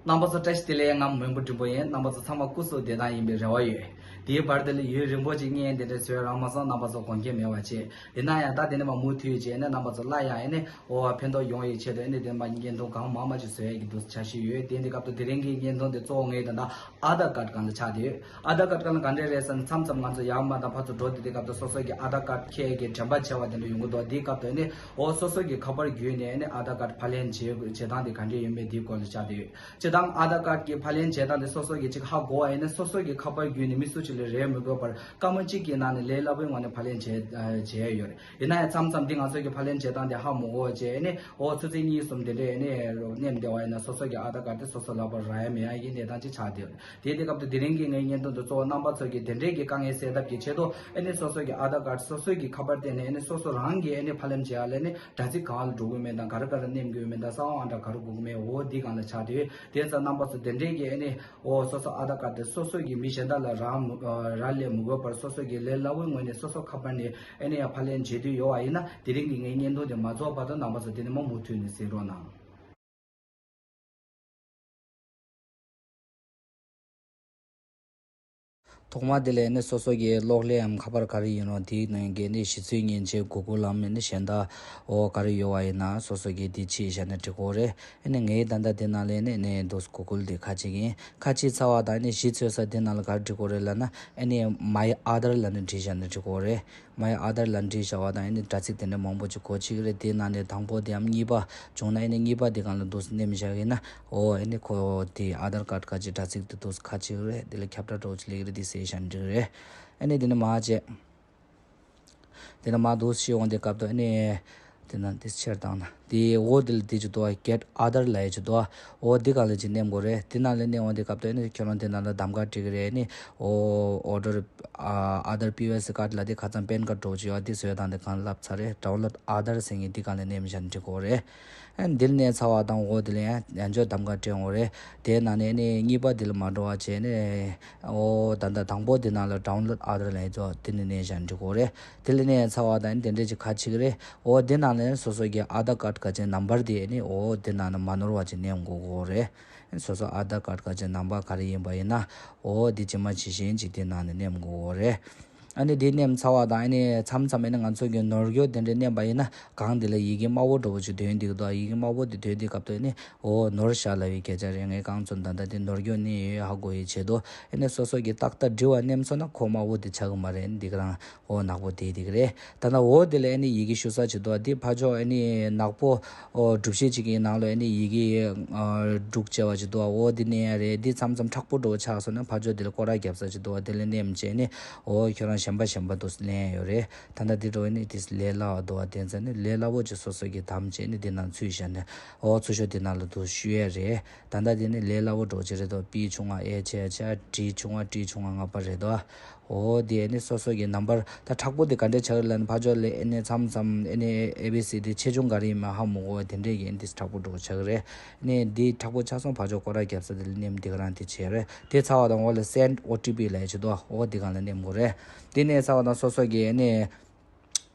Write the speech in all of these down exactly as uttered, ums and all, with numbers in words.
རྣམ་པ་ཚོ་བཀྲ་ཤིས་བདེ་ལེགས། ང་མོན་བུ་འབྲིང་པོ་ཡིན། རྣམ་པ་ཚོ་ཚང་མ་སྐུ་གཟུགས་བདེ་ཐང་ཡིན་པའི་རེ་བ་ཡོད། དེའི་བར་དེ་ལ་ཡུན་རིང་པོ་ཅིག་བརྙན་དེ་འདྲ་བཟོས་རག་མ་སོང་། རྣམ་པ་ཚོ་དགོངས་འགལ་མེད་པ་བྱས། ཡིན་ན་ཡང་ད་དེ་ནས་མ་མུ་མཐུད་བྱས་ནས་རྣམ་པ་ཚོ་སླར་ཡང་ཨེ་ནས་འོ་ཕན་ཐོགས་ཡོང་ཡའི་ཆེད་དུ་ཨེ་ནས་དེ་མ་བརྙན་ཐུང་གང་མང་མང་ཅིག་བཟོ་ཡས་ཀྱི་འདུག་འཆར་གཞི་ཡོད། དེ་འདི་སྐབས་དུ་དེ་རིང་གི་བརྙན་ཐུང་དེ་གཙོ་བོ་ངའི་ད་ལྟ་ཨ་དྷར་ཀར་སྒང་ལ་ཆགས་བསྡད་ཡོད། ཨ་དྷར་ཀར་སྒང་ལ་ག་འདྲས་རེད་ཟེར་ན། མཚམས་མཚམས་ང་ཚོ་ཡར་མར་དང་ཕར་ཚུར་འགྲོ་དེ་དེ་སྐབས་དུ་སོ་སོ་གི་ཨ་དྷར་ཀར་ཁྱེད་ཀྱི་དྲན་པ་བྱས་པ་དེ་འདྲ་ཡོང་གི་འདུག་དེའི་སྐབས་དུ་ཨེ་ནས་འོ་སོ་སོ་གི་ཁ་པར་བརྒྱུད་ནས་ཨེ་ནས་ཨ་དྷར་ཀར་ཕབ་ལེན་བྱེད་བྱེད་སྟངས་དེ་ག་འདྲས་ཡོད་མེད་དེའི་སྐོར་ལ་བཤད་བསྡད་ཡོད། སྤྱིར་བཏང་ཨ་དྷར་ཀར་གྱི་ཕབ་ལེན་བྱེད་སྟངས་དེ་སོ་སོ་གི་ཅིག་ཧ་གོ་བ་ཡིན་ན་སོ་སོ་གི་ཁ་པར་བརྒྱུད་ནས་མི་སུ་ཞིག་ལ་རེད་མི་དགོས་པར་སྐར་མ་གཅིག་གི་ནང་ནས་ལས་སླ་པོའི་ངང་ནས་ཕབ་ལེན་བྱེད་བྱེད་ཡ་ཡོད་རེད། ཡིན་ན་ཡང་མཚམས་མཚམས་འདི་ང་ཚོ་གི་ཕབ་ལེན་བྱེད་སྟངས་དེ་ཧ་མ་གོ་བ་བྱས་ནས་འོ་ཆུ་ཚོད་གཉིས་གསུམ་དེ་འདྲས་ནས་མནན་བསྡད་པ་ཡིན་ན་སོ་སོ་གི་ཨ་དྷར་ཀར་དེ་སོ་སོ་ལག་པར་རག་ཡ་མེད་ཡ་གི་གནས་སྟངས་ཅིག་ཆགས་བསྡད་ཡོད་རེད། དེ་དེ་སྐབས་དུ་དེ་རིང་གི་ངའི་བརྙན་ཐུང་དུ་གཙོ་བོ་རྣམ་པ་ཚོ་གི་དེ་འདྲས་ཀྱི་དཀའ་ངལ་སེལ་ཐབས་ཀྱི་ཆེད་དུ་ཨེ་ནི་སོ་སོ་གི་ཨ་དྷར་ཀར་སོ་སོ་གི་ཁ་པར་བརྟེན་ནས་ཨེ་ནི་སོ་སོ་རང་གི་ཨེ་ནི་ཕབ་ལེན་བྱེད་ཡ་ལ་ཨེ་ནི་དྲ་ཚིགས་གང་ལ་འགྲོ་དགོས་མིན་དང་ག་རེ་ག་རེ་མནན་དགོས་མིན་དང་གསང་བ་ཨང་གྲངས་ག་རེ་དགོས་ཀྱི་མིན་འོ་འདི་སྒང་ལ་ཆགས་བསྡད་ཡོད། དེ་ཙང་རྣམ་པ་ཚོ་དེ་འདྲས་ཀྱི་ཨེ་ནི། འོ་སོ་སོ་ཨ་དྷར་ཀར་དེ་སོ་སོ་གི་མི་གཞན་དག་ལ་རག་མི་རག་ལས་མི་དགོས་པར་སོ་སོ་གི་ལས་སླ་བོའི་ངོས་ནས་སོ་སོ་ཁ་པར་ནས་ཨེ་ནས་ཡང་ཕབ་ལེན་བྱེད་འདོད་ཡོད་པ་ཡིན་ན་དེ་རིང་གི་ངའི་བརྙན་ཐུང་དེ་མ་རྫོགས་བར་དུ་རྣམ་པ་ཚོ་དེ་ནས་མ་མུ་མཐུད་ནས་གཟིགས་རོགས་གནང་། ཐོག་མ་དེ་ལ་ཨེ་ནས་སོ་སོ་གི་གློག་ཀླད་འམ་ཁ་པར་ག་རེ་ཡིན་རུང་དེའི་ནང་གི་ཨེ་ནས་གཞི་རྩའི་མཉེན་ཆས་གུ་གུལ་ལམ་ཨེ་ནས་གཞན་དག་འོ་ག་རེ་ཡོད་པ་ཡིན་ན་སོ་སོ་གི་དེ་ཕྱེ་བཞག་ན་འགྲིག་གི་རེད། ཨེ་ནས་ངའི་ད་ལྟ་དེ་ནང་ལ་ཨེ་ནས་ཨེ་ནས་འདུག་གུ་གུལ་དེ་ཁ་ཕྱེ་གིན། ཁ་ཕྱེ་ཚར་བ་དང་ཨེ་ནས་གཞི་འཚོལ་ས་དེ་ནང་ལ་ག་རེ་འབྲི་དགོས་རེད་ལབ་ན་ཨེ་ནས་མའི་ཨ་དྷར་ལབ་ནས་བྲིས་བཞག་ན་འགྲིག་གི་རེད། མའི་ཨ་དྷར་ལབ་བྲིས་བཞག་པ་དང་ཨེ་ནས་དྲ་ཚིགས་དེ་འདྲ་མང་པོ་ཅིག་གོ་ཆོད་ཀྱི་རེད། དེ་ནང་ནས་དང་པོ་དེའམ་གཉིས་པ་བྱུང་ན་ཨེ་ནས་གཉིས་པ་དེ་སྒང་ལ་འདུག་སེ་མནན་བཞག་ཡིན་ན་འོ་ཨེ་ནས་ཁོ་དེ་ཨ་དྷར་ཀར་ཁ་ཅིག་དྲ་ཚིགས་དེ་འདུག་སེ་ཁ་ཕྱེ་གི་རེད། དེ་ལ་ཁྱབ་བསྒྲགས་འདྲ་པོ་ཅིག་སླེབས་ཀྱི་རེད། དེ་གསལ་བཞག་ན་འགྲིག་གི་རེད། ཨེ་ནས་དེ་ནས་མར་བྱས། དེ་ནས་མར་འདུག་སེ་འོང་དེ་སྐབས་དུ་ཨེ་ནས། དེ་ན་དེ་ཕྱིར་བཏང་ན། དེ་འོ་དེ་ལ་དེ་ཅིག་འདུག་པ། གེཊ་ཨ་དྷར་ལབ་ཡ་ཅིག་འདུག་པ། འོ་དེ་སྒང་ལ་ཅིག་མནན་དགོས་རེད། དེ་ནང་ལ་མནན་འོང་དེ་སྐབས་དུ་ཨེ་ནས་ཁྱོད་རང་དེ་ནང་ལ་གདམ་ག་སྤྲད་ཀྱི་རེད། ཨེ་ནས་འོ་ཨོ་ཌར་ཨ་ཨ་དྷར་པི་ཝི་སི་ཀཱཌ་ལབ་དེ་ཁ་སང་པན་ཀཱཌ་འདྲ་པོ་ཅིག་ཡོད་པ་དེ་བཟོས་སྟངས་དེ་གང་ལབ་ཚར་རེད། ཌའུན་ལོཌ་ཨ་དྷར་ཟེར་མཁན་དེ་སྒང་ལ་མནན་བཞག་ན་འགྲིག་གི་རེད། ཨེ་འདིར་མནན་ཚར་བ་དང་འོ་དེ་ལ་ཡང་ཡང་བསྐྱར་གདམ་ག་སྤྲད་འོང་རེད། དེའི་ནང་ནས་ཨེ་ནས་གཉིས་པ་དེ་ལ་མ་འགྲོ་བ་བྱས་ནས་འོ་ད་ལྟ་དང་པོ་དེ་ནང་ལ་ཌའུན་ལོཌ་ཨ་དྷར་ལབ་ཡ་ཅིག་དེ་ནས་མནན་བཞག་ན་འགྲིག་གི་རེད། དེ་ལ་མནན་ཚར་བ་དང་ཨེ་ནས་དེ་འདྲས་ཅིག་ཁ་ཕྱེ་གི་རེད། འོ་དེ་ནང་ནས་སོ་སོ་གི་ཨ་དྷར་ཀཱཌ་ག་ཅིག་ནམ་བར་དེ་ཨེ་ནས་འོ་དེ་ནང་ནས་མ་ནོར་བ་ཅིག་མནན་དགོས་ཀྱི་རེད། སོ་སོ་ཨ་དྷར་ཀཱཌ་ག་ཅིག་ནམ་བར་ག་རེ་ཡིན་པ་ཡིན་ན་འོ་དེ་ཇི་མ་ཇི་བཞིན་ཅིག་དེ་ནང་ནས་མནན་དགོས་ཀྱི་རེད། ཨ་ནི་དེ་མནན་ཚར་བ་དང་ཨ་ནི་མཚམས་མཚམས་ཨ་ནི་ང་ཚོ་གི་ནོར་འཁྱོག་དེ་འདྲ་མནན་པ་ཡིན་ན་སྒང་དེ་ལ་ཡི་གེ་དམར་པོ་འདྲ་པོ་ཅིག་ཐོན་འདུག་གདའ། ཡི་གེ་དམར་པོ་དེ་ཐོན་དུས་སྐབས་དུ་ཨ་ནི་འོ་ནོར་བཞག་ལབ་པའི་སྐད་ཆ་རེད། ངས་རྐང་བཙུགས་ད་ལྟ་དེ་ནོར་འཁྱོག་མནན་ཡོད་ཧ་གོ་ཡའི་ཆེད་དུ་ཨ་ནི་སོ་སོ་གི་ཏག་ཏག་འབྲི་བ་མནན་སོང་ན་ཁོ་དམར་པོ་དེ་ཆགས་ཀྱི་མ་རེད། འདི་ག་རང་འོ་ནག་པོ་དེ་དེ་ག་རེད། ད་ལྟ་འོ་དེ་ལ་ཨ་ནི་ཡི་གེ་ཞུ་ས་ཅིག་འདུག་གདའ། དེ་ཕར་ཕྱོགས་ཨ་ནི་ནག་པོ་འོ་སྒྲུབ་བྱེད་ཅིག་གི་ནང་ལ་ཨ་ནི་ཡི་གེ་ཨ་དྲུག་བྱས་པ་ཅིག་འདུག་གདའ། འོ་དེ་མནན་ཡ་རེད། དེ་མཚམས་མཚམས་མཁྲེགས་པོ་འདྲ་པོ་ཆགས་སོང་ན་ཕར་ཕྱོགས་དེ་ལ་སྐོར་ར་རྒྱབ་ས་ཅིག་འདུག་གདའ། དེ་ལ་མནན་བྱས་ནས་འོ་ཁྱོད་རང་གཞན་པ་གཞན་པ་འདུག་སེ་ལེན་ཡ་ཡོད་རེད། ད་ལྟ་འདི་འདྲ་པོ་ཨ་ནི་དེ་ལས་སླ་བ་འདུག་གདའ། དེ་ཚོ་ནི་ལས་སླ་པོ་ཅིག་སོ་སོ་གིས་གདམ་བྱས་ནས་དེ་ནང་ཚུད་བཞག་ནས་འོ་ཚུར་ཤོག་དེ་ནང་ལ་འདུག་ཞུ་ཡ་རེད། ད་ལྟ་དེ་ནི་ལས་སླ་པོ་འདྲ་པོ་ཅིག་རེད་དོ། པི་ཆུང་བ་ཨེ་ཆེ་ཆེ། ཏྲི་ཆུང་བ་ཏྲི་ཆུང་བ་ལྔ་པ་རེད་དོ། འོ་དེ་ཨ་ནི་སོ་སོ་གི་ནམ་བར་ད་མཁྲེགས་པོ་དེ་ག་འདྲས་ཆགས་ཀྱི་རེད་ལབ་ན་ཕར་ཕྱོགས་ལ་ཨ་ནི་མཚམས་མཚམས་ཨ་ནི་ཨེ་བི་སི་དེ་ཆེ་ཆུང་ག་རེ་ཡིན་མིན་ཧ་མ་གོ་བ་དེ་འདྲས་ཀྱི་ཨ་ནི་དེ་མཁྲེགས་པོ་འདྲ་པོ་ཆགས་ཀྱི་རེད། ཨ་ནི་འདི་མཁྲེགས་པོ་ཆགས་སོང་ཕར་ཕྱོགས་སྐོར་ར་རྒྱབ་ས་དེ་ལ་མནན་དེ་ག་རང་དེ་བྱས་རེད། དེ་ཚར་བ་དང་འོ་ལ་སེན་ཌི་ཨོ་ཊི་པི་ལབ་ཡ་ཅིག་འདུག་འོ་དེ་སྒང་ལ་མནན་དགོས་རེད། དེ་མནན་ཚར་བ་དང་སོ་སོ་གི་ཨ་ནི་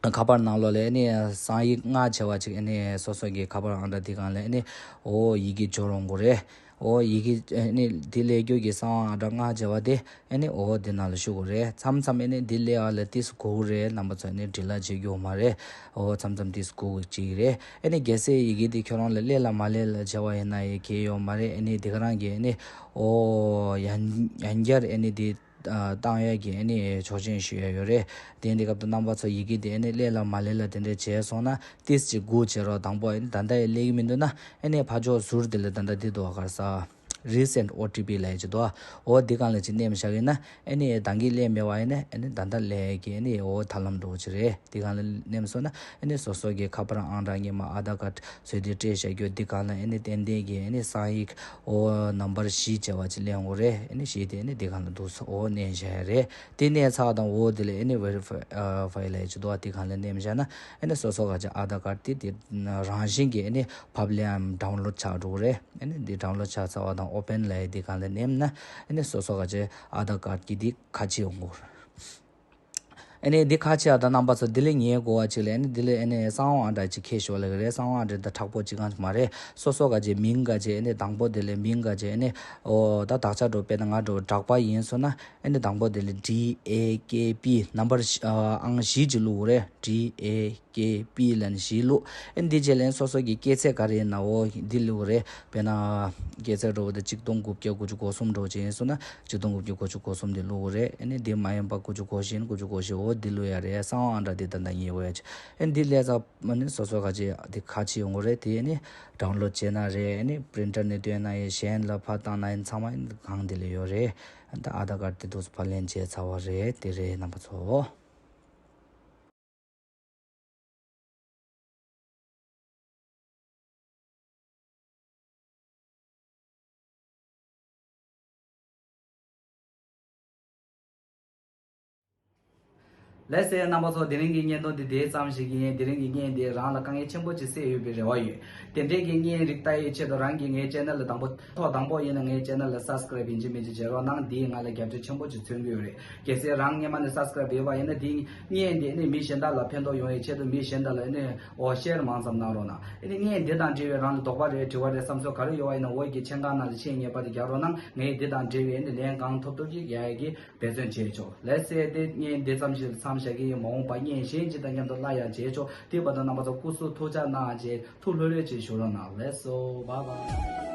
ཁ་པར་ནང་ལོགས་ལ་ཨ་ནི་གསང་ཡིག་ལྔ་བྱས་པ་ཅིག་ཨ་ནི་སོ་སོ་གི་ཁ་པར་ཨང་གྲངས་དེ་སྒང་ལ་ཨ་ནི་འོ་ཡི་གེ་འབྱོར་འོང་གི་རེད། འོ་ཡི་གེ་ཨ་ནི་དེ་སླེབས་རྒྱུ་གི་གསང་བ་ཨང་གྲངས་ལྔ་བྱས་པ་དེ་ཨ་ནི་འོ་དེ་ནང་ལ་ཞུ་དགོས་རེད། མཚམས་མཚམས་ཨ་ནི་དེ་སླེབས་པ་ལ་ཏོག་ཙམ་སྒུག་དགོས་རེད། རྣམ་པ་ཚོ་ཨ་ནི་འབྲི་ལ་བྱེད་རྒྱུ་མ་རེད། འོ་མཚམས་མཚམས་ཏོག་ཙམ་སྒུག་དགོས་ཀྱི་རེད། ཨ་ནི་གལ་སྲིད་ཡི་གེ་དེ་ཁྱོད་རང་ལ་སླེབས་ལ་མ་སླེབས་ལ་བྱས་པ་ཡིན་ན་ཡང་གལ་ཡོད་མ་རེད། ཨ་ནི་དེ་ག་རང་གི་ཨ་ནི་འོ་ཡང་ཡང་བསྐྱར་ཨ་ནི་དེ་ཨ་བཏང་ཡས་ཀྱི་ཨ་ནི་ཆོག་མཆན་ཞུ་ཡས་ཡོད་རེད། དེ་འདི་སྐབས་དུ་རྣམ་པ་ཚོ་ཡི་གེ་དེ་ཨ་ནི་སླེབས་ལ་མ་སླེབས་ལ་དེ་འདྲས་བྱས་སོང་ན་ཏོག་ཙམ་སྒུག་བྱེད་རོགས། དང་པོ་ཨ་ནི་ད་ལྟ་ཡང་སླེབས་ཀྱི་མི་འདུག་ན་ཨ་ནི་ཕར་ཕྱོགས་ཟུར་དེ་ལ་ད་ལྟ་འདི་འདུག་ག་རེ་ཟེར། Resend O T P ལབ་ཡས་ཅིག་འདུག་འོ་འདི་སྒང་ལ་ཅིག་མནན་བཞག་ཡིན་ན་ཨ་ནི་ད་གིན་སླེབས་མེད་པ་ཡིན་ན་ཨ་ནི་ད་ལྟ་སླེབས་ཡས་ཀྱི་ཨ་ནི་འོ་ཐབས་ལམ་འདྲ་པོ་ཅིག་རེད། འདི་སྒང་ལ་མནན་སོང་ན་ཨ་ནི་སོ་སོ་གི་ཁ་པར་ཨང་གྲངས་སྔོན་མ་ཨ་དྷར་ཀཱཌ་བཟོས་ཏེ་སྤྲད་བཞག་རྒྱུ་འདི་སྒང་ལ་ཨ་ནི་ཏན་ཏན་གྱི་ཨ་ནི་གསང་ཡིག་འོ་ནམ་བར་བཞི་བྱས་པ་ཅིག་སླེབས་ཡོང་གི་རེད། ཨ་ནི་བཞི་དེ་ཨ་ནི་འདི་སྒང་ལ་འདུག་སེ་འོ་མནན་བཞག་ཡ་རེད། དེ་མནན་ཚར་དང་འོ་དེ་ལ་ཨ་ནི་Verify ལབ་ཡས་ཅིག་འདུག་འདི་སྒང་ལ་མནན་བཞག་ན་ཨ་ནི་སོ་སོ་ག་ཅིག་ཨ་དྷར་ཀཱཌ་དེ་དེ་རང་བཞིན་གྱིས་ཨ་ནི་ཕབ་ལེན་འམ་ཌའུན་ལོཌ་ཆགས་འགྲོ་གི་རེད། ཨ་ནི་འདི་ཌའུན་ལོཌ་ཆགས་ཚར་བ་དང་Open ལབ་ཡས་འདི་སྒང་ལ་མནན་ན་ཨ་ནི་སོ་སོ་ག་ཅིག་ཨ་དྷར་ཀཱཌ་ཀྱི་འདི་ཁ་ཕྱེ་ཡོང་གི་རེད། ཨ་ནི་འདི་ཁ་ཕྱེ་ཡ་ད་རྣམ་པ་ཚོ་འདི་ལས་ཉེ་གོ་བ་ཅིག་ལས་ཨ་ནི་འདི་ལས་ཨ་ནི་གསང་བ་ཨང་གྲངས་ཅིག་ཁྱེར་ཤོག་ལབ་ཀྱི་རེད། གསང་བ་ཨང་གྲངས་ད་དྲག་པོ་ཅིག་གང་ཅིག་མ་རེད། སོ་སོ་ག་ཅིག་མིང་ག་ཅིག་ཨ་ནི་དང་པོ་འདི་ལས་མིང་ག་ཅིག་ཨ་ནི་ཨོ་ད་དག་ཆ་འགྲོ་དཔེར་ན་ང་འགྲོ་དྲག་པ་ཡིན་སོང་ན་ཨ་ནི་དང་པོ་འདི་ལས་D A K P number ཨང་བཞི་ཅིག་བླུག་གི་རེད། D A K P ལབ་ནས་བཞི་བླུག་ཨ་ནི་འདི་རྗེས་ལས་སོ་སོ་གི་སྐྱེས་ཚེས་ག་རེ་ཡིན་ན་འོ་འདི་བླུག་གི་རེད། དཔེར་ན་སྐྱེས་ཚེས་འགྲོ་བ་ད་ཆིག་སྟོང་དགུ་བརྒྱ་དགུ་བཅུ་གོ་གསུམ་འགྲོ་ཅིག་ཡིན་སོང་ན། ཆིག་སྟོང་དགུ་བརྒྱ་དགུ་བཅུ་གོ་གསུམ་དེ་བླུག་གི་རེད། ཨ་ནི་དེ་མ་ཡིན་པ་དགུ་བཅུ་གོ་བཞི་ནི་དགུ་བཅུ་གོ་བཞི་འོ་དེ་བླུག་ཡ་རེད། གསང་བ་ཨང་གྲངས་དེ་ད་ལྟ་ཉེ་བོ་ཡ་ཆེ། ཨ་ནི་དེ་ལས་ཚ་ཨ་ནི་སོ་སོ་ག་ཅིག་དེ་ཁ་ཕྱེ་ཡོང་གི་རེད། དེ་ཨ་ནི་ཌའུན་ལོཌ་བྱས་ན་རེད། ཨ་ནི་པི་རིན་ཊར་ནས་སྟོན་ན་ཡིན། གཞན་ལ་ཕར་བཏང་ན་ཡིན། ཚང་མ་ཨ་ནི་གང་དེ་ལ་ཡོད་རེད། ཨ་ནི་ད་ཨ་དྷར་ཀར་དེ་དུས་ཕར་ལེན་བྱས་ཚར་བ་རེད། དེ་རེད་རྣམ་པ་ཚོ། ལགས་སེ་རྣམ་པ་ཚོ། དེ་རིང་གི་བརྙན་ཐུང་འདི་དེ་ཙམ་ཞིག་ཡིན། དེ་རིང་གི་བརྙན་འདི་རང་ལ་དཀའ་ངལ་ཆེན་པོ་ཅིག་སེལ་ཡོད་པའི་རེ་བ་ཡོད། དེ་འདྲའི་གི་བརྙན་རིགས་ལྟ་ཡི་ཆེད་དུ་རང་གིས་ངའི་ཆེ་ནལ་ལ་དང་པོ་ཐོག་དང་པོ་ཡིན་ན་ངའི་ཆེ་ནལ་ལ་སབ་སི་ཀ་རེབ་ཡིན་གཅིག་མིན་གཅིག་བྱེད་རོགས་གནང་། འདིས་ང་ལ་རྒྱབ་སྐྱོར་ཆེན་པོ་ཅིག་མཚོན་གྱི་ཡོད་རེད། གལ་སྲིད་རང་སྔོན་མ་ནས་སབ་སི་ཀ་རེབ་ཡོད་པ་ཡིན་ན་འདིའི་བརྙན་འདི་ནི་མི་གཞན་དག་ལ་ཕན་ཐོགས་ཡོང་ཡི་ཆེད་དུ་མི་གཞན་དག་ལ་ནི་འོ་ཤེར་མང་ཙམ་གནང་རོགས་གནང་། ཨ་ནི་བརྙན་འདི་དང་འབྲེལ་བའི་རང་ལ་དོགས་པ་རེད་དྲི་བ་རེད་བསམ་ཚུལ་ག་རེ་ཡོད་པ་ཡིན་ན་འོ་གི་མཆན་ཁང་ནང་ལ་ཆེད་ངེས་པར་དུ་རྒྱག་རོགས་གནང་། ངས་འདི་དང་འབྲེལ་བའི་ནི་ལན་གང་ཐོབ་ཐོབ་ཅིག་རྒྱག་ཡ་གི་འབད་བརྩོན་བྱེད་ཆོག་ལགས་སེ། དེ་བརྙན་འདི་ཙམ་ཞིག་མཚམས་བཞག་གི་ཡིན། མ་འོངས་པ་བརྙན་གཞན་ཅིག་དང་མཉམ་དུ་སླར་ཡང་མཇལ་ཆོག་དེ་བར་དུ་རྣམ་པ་ཚོ་སྐུ་གཟུགས་ཐུགས་ཅག་གནང་བྱས་ཐུགས་ལྷོད་ལྷོད་ཅིག་བཞུགས་རོགས་གནང་། ལགས་སོ། བྷའི་བྷའི།